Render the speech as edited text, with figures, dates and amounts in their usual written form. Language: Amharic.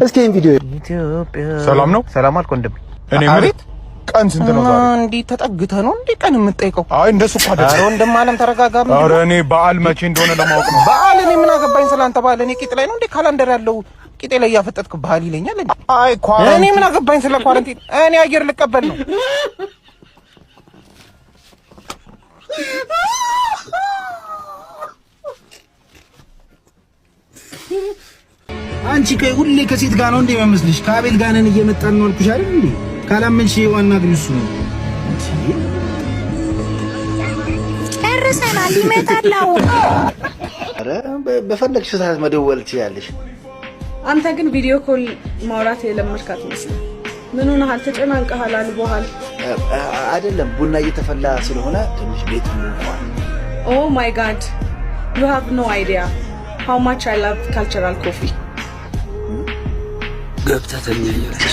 እስኪ ይሄን ቪዲዮ ኢትዮጵያ። ሰላም ነው? ሰላም አልክ ወንድሜ። እኔ የምልህ አቤት። ቀን ስንት ነው ዛሬ? እንዲህ ተጠግተህ ነው እንዴ ቀን የምትጠይቀው? አይ፣ እንደሱ እኮ አይደለም። ኧረ ወንድም አለም ተረጋጋ። ምንድን ኧረ ነው? እኔ በዓል መቼ እንደሆነ ለማወቅ ነው። በዓል እኔ ምን አገባኝ ስላንተ በዓል? እኔ ቂጥ ላይ ነው እንዴ calendar ያለው? ቂጤ ላይ እያፈጠጥክ በዓል ይለኛል እንዴ? አይ እኔ quarantine ምን አገባኝ ስለ quarantine? እኔ አየር ልቀበል ነው። አንቺ ሁሌ ከሴት ጋር ነው እንዴ የሚመስልሽ? ከአቤል ጋር ነን፣ እየመጣን ነው አልኩሽ አይደል እንዴ? ካላመንሽ ዋና እሱ ነው። ጨርሰናል። ይመጣል አሁን። ኧረ በፈለግሽ ሰዓት መደወል ትችያለሽ። አንተ ግን video call ማውራት የለመድክ አትመስልም። ምን ሆነሃል? ተጨናንቀሃል፣ አልቦሃል። አይደለም፣ ቡና እየተፈላ ስለሆነ ትንሽ ቤት ሞቋል። Oh my God, you have no idea how much I love cultural coffee. ገብተህ ተኛ እያለች።